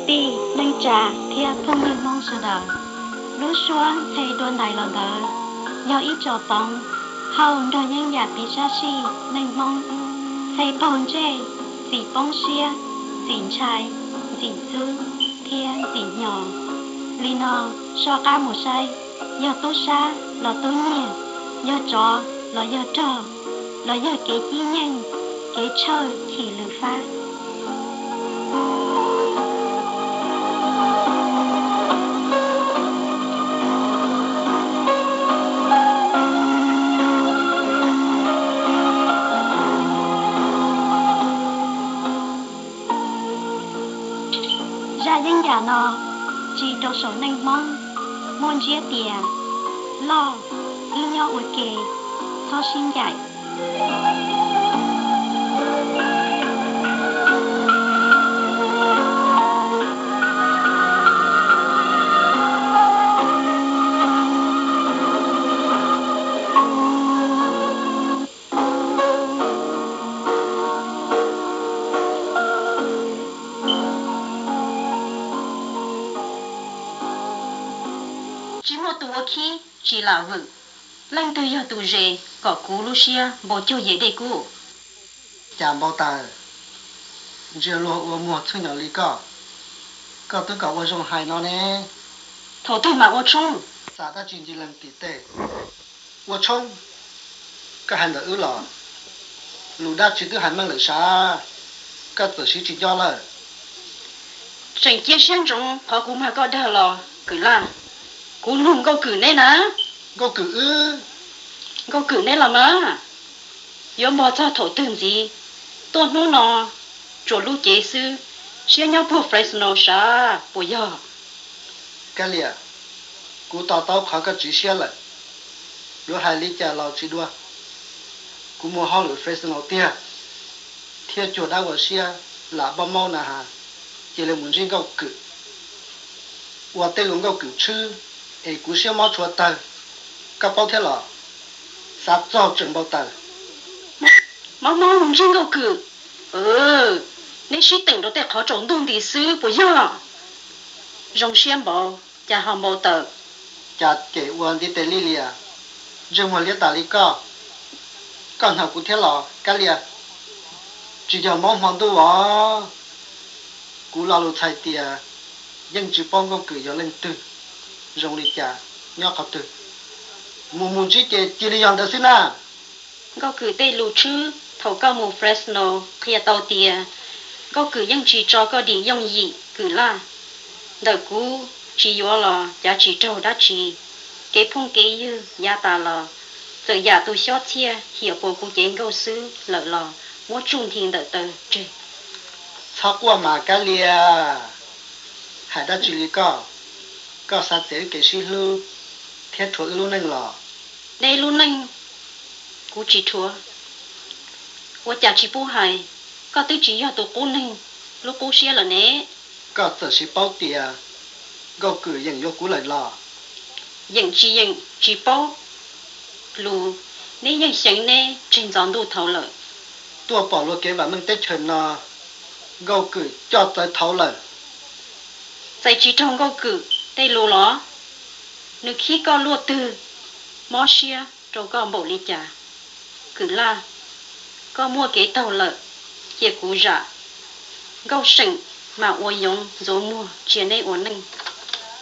Kwv tij, neej tsa thiab phooj ywg Hmoob sawv daws, lub suab ntxhe dua ntais los ntawd yog ib tsom poov hauj nrog yeeb yam piv sab sij neej Hmoob. Ntxhe paug ntsej, ntxim poob siab, ntxim ntshai, ntxim ntxub thiab ntxim hnyo. Li no, soj qab mus saib, yog tub sab los tub nyiag, yog tsov los yog rog, los yog kev cib nyeej, kev tshawj chim lwm fab. Zaj yeeb yam no tsis rau saum neej Hmoob, muaj ntsiab tias loj, wb nyob ua ke, txhob sib ncaim. Tsis muaj tus ua khib tsis lam vwm. Leej twg yog tus zes kom kuv lub siab npau cuag yim dej kub? Cas npau taws, ntsia luag ua muag txhwj nyom li koj, koj twb kom ua zoo hais no ne. Thaum twg mam ua tshoob? Xam dab tsi ncig lees tim tej. Ua tshoob? Koj hais ntawm wb los? Lus dab tsi twb hais meej lawm sav, koj txawm siv tsis nco lawm. Tseem cia siab ntsoov qhov kuv mag koj dag los Kwm Laj? Kuv lug Nkauj Kwm neb na. Nkauj Kwm wb? Nkauj Kwm neb los mas. Yuav npog txog thaum twg ntxiv? Tuaj hnub no tsuas lub cev xwb, siab nyob puag Fresno sav puas yog? Kab Lias, kuv to taub qhov koj tsiv siab lawm. Yuav hais li cas los tsis dua, kuv mus hauj lwm Fresno tiag, thiab cuag dab ua siab lam npauj maub na has, cia li mus ntsib Nkauj Kwm, ua tej lus Nkauj Kwm tshwb, es kuv siab mob tshua tawg. Koj paub thiab los? Xav txog tseem npau taws. Mob mob mus ntsib Nkauj Kwm? Neb sib teem rau tej qhov tsaus ntuj nti xwb puas yog? Zoo siab npaum cas ho npau taws. Cas cem ua ntiv tes li lias, ntsej muag liab tas li koj. Koj hnov kuv thiab los Kab Lias? Tsis yog mob hmo ntuj os. Kuv lo lus txhais tias yeej tsis paub Nkauj Kwm yog leej twg, zoo li cas, nyob qhov twg. Mus mus ntsib ces cia li yog ntawd xwb na. Nkauj Kwm tej lus tshwb thaum koj mus Fresno qhia tau tias Nkauj Kwm yeej tsis tso koj dim yooj yim Kwm Laj. Ntawm kuv tsis yuav los cav tsis raug dab tsi. Kev phooj kev ywg yav tas los, txawm yam tus xyob txhiaj hiam puas kuv cev nkauj xwb lawm los muab tsuj nthi ntawm taw tseg. Txhob quaj mas Kab Lias, hais dab tsi li koj? Koj xav txiav wb kev sib hlub thiab rhuav wb lub neej los? Neb lub neej kuv tsis rhuav. Ua cas tsis pub hais? Koj twb tsis yog tus qub neeg lub qub siab lawm ne. Koj txawm siv paub tias Nkauj Kwm yeem yuav kuv lawm los? Yeem tsis yeem tsis paub, lus neb yeej xyeev neb tseg ntxov ntuj thaud lawm. Tuaj pom luag kev vam meej teb chaws no, Nkauj Kwm coj txawv thaud lawm. Txais tsis raug Nkauj Kwm tej lus los? Nws khib koj luaj twg, mob siab rau koj npaum li cas? Kwm Laj, koj muaj kev taug lawm, cia kuv zam. Nkauj Seem mas ua yoov ntxuav muag tsia neb ua neej.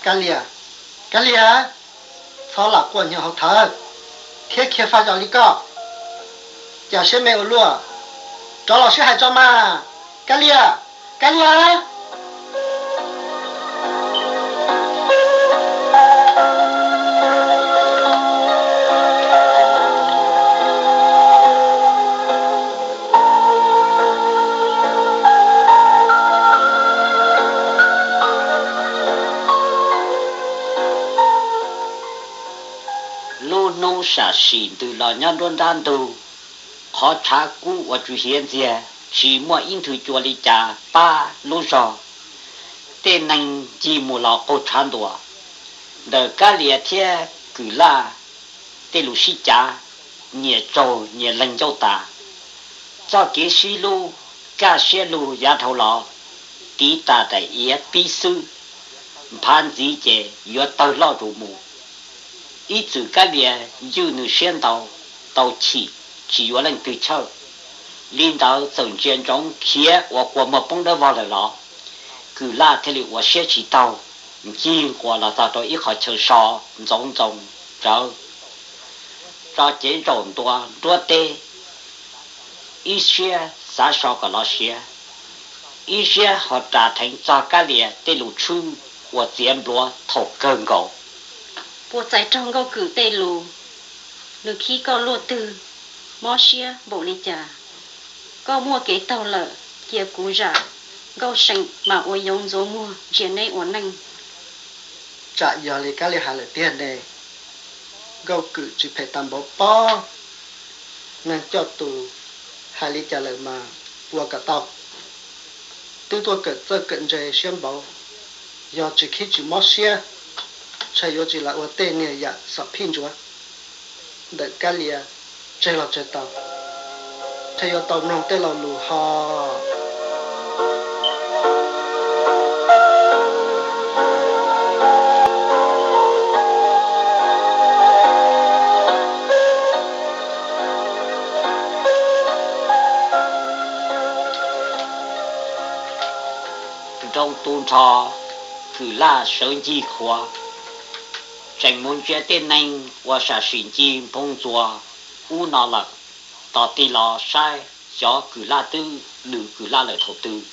Kab Lias, Kab Lias, txhob lam quaj nyo hauv thawv thiab khiav faj zom li koj. Cas siab me ua luaj, rov los sib hais tso mas. Kab Lias, Kab Lias. Lub hnub sam sim ntws los nyob nruab nrab ntug, qhov tshav kub uas tsuas hiav ntxiag, tsis muaj ib nthwv cua li cas pab lub zog. Tej neeg ncig mus los qaug tshav ntuas. Ntawm Kab Lias thiab Kwm Laj tej lus sib cav, nyias tsaug nyias leeg ncauj tas. Txoj kev sib hlub kaj siab lug yav dhau los, tiv tas daim iav pib xwb, nphav ntxiv ces yuav tawg loj zus mus. Ib txwm Kab Lias ywj nws siab ntau, tau chim, tsis yuav leej twg chawj. Li ntawd txawm ntsia ntsoov khiav ua kua muag poob dawb vog lawm los Kwm Laj thiaj li ua siab tsis taug, ncig nquas los txog rau ib qhov chaw so ntxoov ntxoo rawv tso cev zaum ntua nruab teb, ib siab xav so kom los siav, ib siab ho ras dheev txog Kab Lias tej lus tshwj uas txiav npluav thaum kawg nkaus. Puas txais raug Nkauj Kwm tej lus? Nws khib koj luaj twg? Mob siab npaum li cas? Koj muaj kev taug lawm, cia kuv zam Nkauj See mas ua yoov ntxuav muag ntsia neb ua neej. Tsam yog li Kab Lias hais lawm tiag ne. Nkauj Kwm tsis phem tas npaum pob, neeg coj tus hais li cas lawm mas ua kom tau. Twb tuaj kawm txawj kawm ntse siab npaum, yog tsis khib tsis mob siab, ntshe yuav tsis lam ua tej niag yam xom phij ntsuav ntawm Kab Lias tseg los tseg tau. Ntshe yuav tau mloog tej lo lus ho. Nroo tu nrho, Kwm Laj sawv ncig qhuav, tseem mus ntsia tej neeg uas sam sim ncig nphoo ntxuas ub no lawm. Tos tig los saib xyov Kwm Laj twb lwm Kwm Laj lawm thaum twg.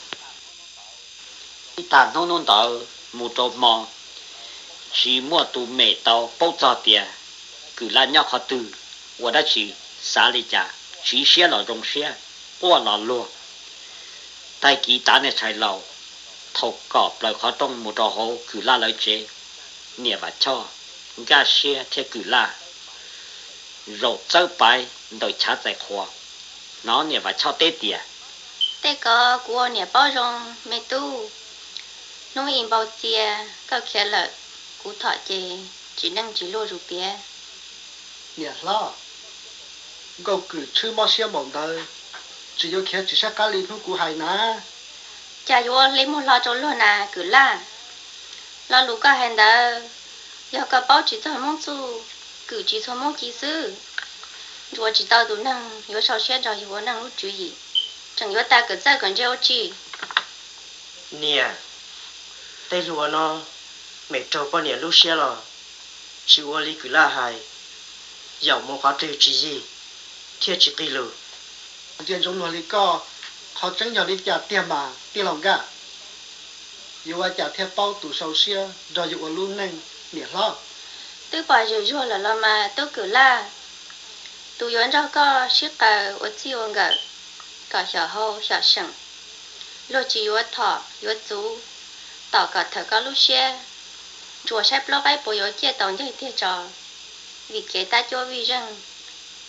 Ib tag hnub hnub ntawd mus rau hmo, tsis muaj tus mem tau paub txog tias Kwm Laj nyob qhov twg, ua dab tsi, xav li cas, tsiv siab los zoo siab, quaj los luag. Tag kis tav niag tshais laus, thaum kom plaws qhov rooj mus rau hauv Kwm Laj lawv tsev, niam Vam Choj, Nkaj Siab thiab Kwm Laj zaum txawb paiv ntawm chav txais qhua. Hnov niam Vam Choj teb tias, tej ko kuv ua niam paub zoo me tub, hnub i npau txia koj khiav lawm, kuv thom ces tsis neej tsis luaj zus tiav. Niam hlob, Nkauj Kwm tshwb mob siab npaum ntawd, tsis yuav khiav tsis sab qab li hnub kuv hais na. Cas yuav li muag hlo rau luag na Kwm Laj? Lo lus koj hais ntawd, yog koj paub tsis txog Hmoob txuj, Kwm tsis txhua Hmoob ci xwb. Ntsuas tsis tau tus neeg yuav sau siab nrog yus ua neej lub tswv yim, tseem yuav tas kawm txawj kawm ntse ua tsi? Niam, tej hluas no mem raug poj niam lub siab los tsis ua li Kwm Laj hais, yaum mus qhov twg tsis yig thiab tsis qig lus. Ntsia ntsoov luag li koj, qhov tseeb yog li cas tiag mas tij laug Nkaj? Yuav ua cas thiaj paub tus sau siab nrog yus ua lub neej niam hlob? Twb pom zuj zus lawm los mas tub Kwm Laj, tus yuav nrog koj sib qaws ua txij ua nkawm kom xyom hau xyom seem, luag tsis yuav thom yuav txuv, tom kom thawm koj lub siab. Ntsuas saib plaub qaib puas yuav ciaj tau ncaig tiag tso, vim kev tab cuab vij zeej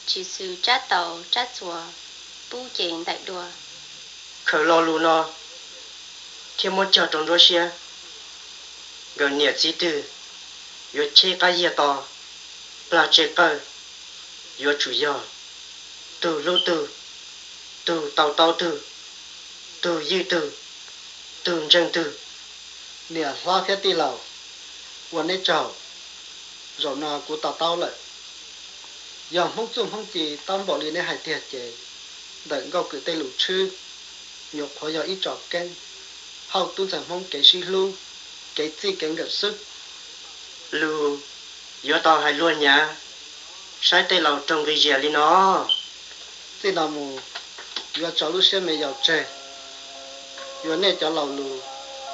tsis xws tsab taus tsab txuas pub ces ntaim dua. Khaws lo lus no thiab muab cog rau nruab siab. Nkawm niam txiv twg yuav cheb qab yiag to, plag tseg qawj, yuav tsum yog tug hlub twg, tug tau taub twg, tug ywj twg, tug ntseeg twg. Niam hlob thiab tij laug, ua neb tsaug, zaum no kuv to taub lawm. Yog Hmoob txuj Hmoob ci tab npaum li neb hais tiag ces ntawm Nkauj Kwm tej lus tshwb nyuam qhuav yog ib tsom keeb, hauj tub ntxhais Hmoob kev sib hlub, kev txij kev nkawm xwb. Lus yuav tau hais luag nyav, saib tej laus raug nqi zias li no. Txij no mus yuav tso lub siab me yaus tseg, yuav nej cov laus lus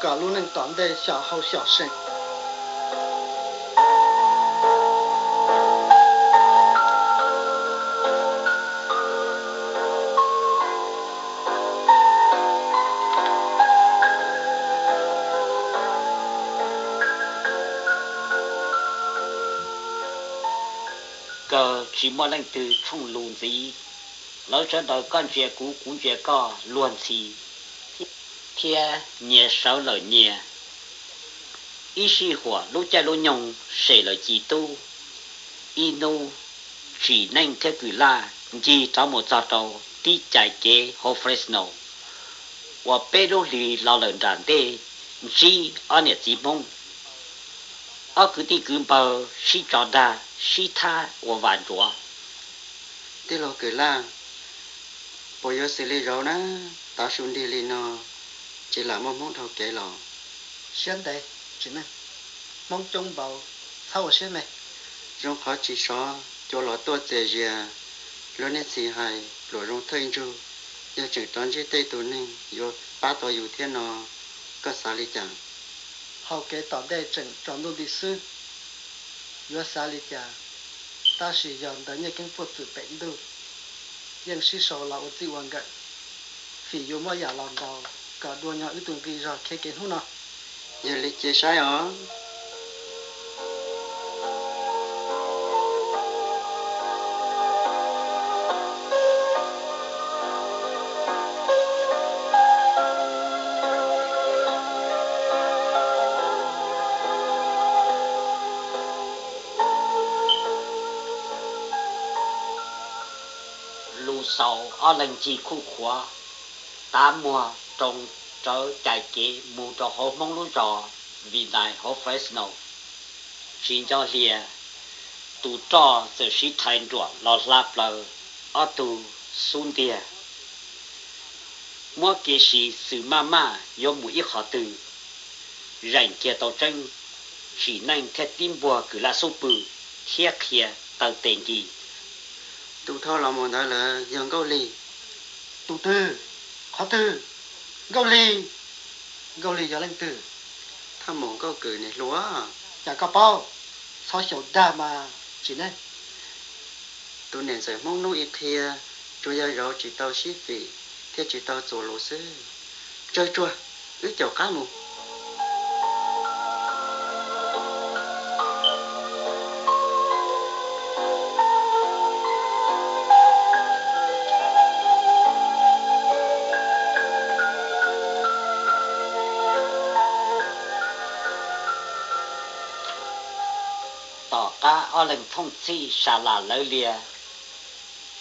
kom lub neej tom ntej xyom hau xyom seem. Kawg tsis muaj leej twg tshooj lus ntxiv. Lawv sawv daws koj ntsia kuv kuv ntsia koj luag ntxhi thiab nyias sawv lawm nyias. Ib sij huam lub caij lub nyoog sem lawm ci tub, ib hnub Tsim Neej thiab Kwm Laj ncig rov mus txog rau tib cais kev hauv Fresno. Ua peb lub hlis los lawm nram ntej, ntsib ob niam txiv Hmoob, ob kwv tij kwv npawg sib tso dag sib thab ua vas ntsuav. Tij laug Kws Laj, puas yuav xws li zaum na, tav su nrig li no, tsis lam muaj Hmoob dhau kev los? Siab ntev, tsis neej, Hmoob coob npaum, txhob ua siab me. Zoo qhov tsis sov cua los tuaj txias zias, lub niag txhis hais pluas zoo thawj ntsug, yog tseem rov ntsib tej tus neeg yuav pab tau yus thiab no, koj xav li cas? Hau kev tom ntej tseem tsaus ntuj nti xwb, yuav xav li cas? Tab sis yog ntawd Nyiaj Keeb puag txwm pem ntuj, yeej sib sau los ua txij ua nkawm, fim yuav muab yam los ntaus kom dua nyob wb tus nqi zog khiav kev hnub no. Yog li cia saib os. Lus xaus ob leeg cig khuj khuav, tav muag roo rawv cais kev mus rau hauv Hmoob lub zos Vinai hauv Fresno. Tsis nco hlias, tus roj txawm sib thais nruam los hla plaws ob tug xub ntiag. Muab kev siv xwm maj maj yuav mus ib qho twg, zeem kiag tau tseeb, Tsim Neej thiaj tib npuag Kws Laj xub pwg thiab qhia taw tes nkis. Tus dhau los mus ntawd lawm yog Nkauj Lig. Tus twg? Qhov twg? Nkauj Lig? Nkauj Lig yog leej twg? Thaj maum Nkauj Kws niam hluas. Cas koj paub? Txhob xyaum dag mas Tsim Neej. Tus niam ntxawm Hmoob hnub i qhia, tsuas yog zaum tsis tau sib fim thiab tsis tau txuas lus xwb. Tsawg tsuag, wb caum qab mus. Tom qab ob leeg thooj txhij sa las lawv lias,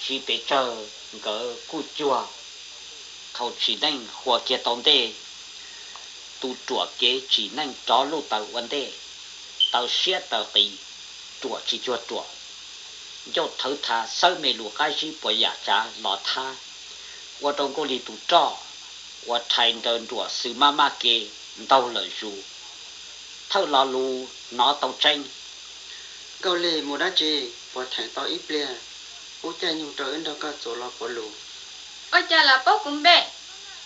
tsis pes tsawg nkawd kuj cuag. Thaum Tsim Neej hua kiag tau ntej, tus ruam kev Tsim Neej rov luj taws ua ntej, taws siab taws qis, ruam tsis cuag ruam. Ncauj thawv tha xawb me lus qab zib puas yam tsav los thab, ua rau Nkauj Lig tus roj uas rhais nraws nruam xwm maj maj kev ntaug lawm zus. Thawj lo lus hnov tau tseeb. Nkauj Lig mus dab tsi? Puas theem tau ib pliag, wb caij nyuj rau wb nrog koj txuas los puav lus. Ua cas los paub kuv npe?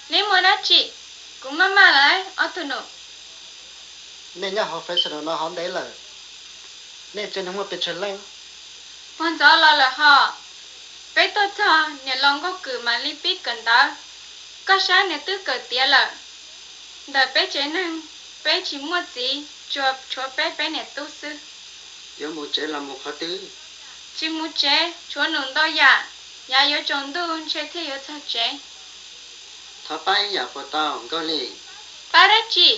Neb muaj dab tsi? Kuv maj maj lawm ob tug nus. Nej nyob hauv Fresno no hov ntev lawm, nej tsev neeg muaj pes tsawg leej? Puag ntxov los lawm hos. Peb tuaj txog niam laus Nkauj Kws mam li pib kawm ntawv, koj saib nws twb kawm tiav lawm. Ntawm peb tsev neeg, peb tsis muaj txiv, tsuas tshuav peb peb niam tub xwb. Yuav mus tsev los mus qhov twg? Tsis mus tsev, tshuav num ntau yam, yav yuav tsaus ntuj ntshe thiaj yuav txog tsev. Thov pab ib yam puas tau Nkauj Lig? Pab dab tsi?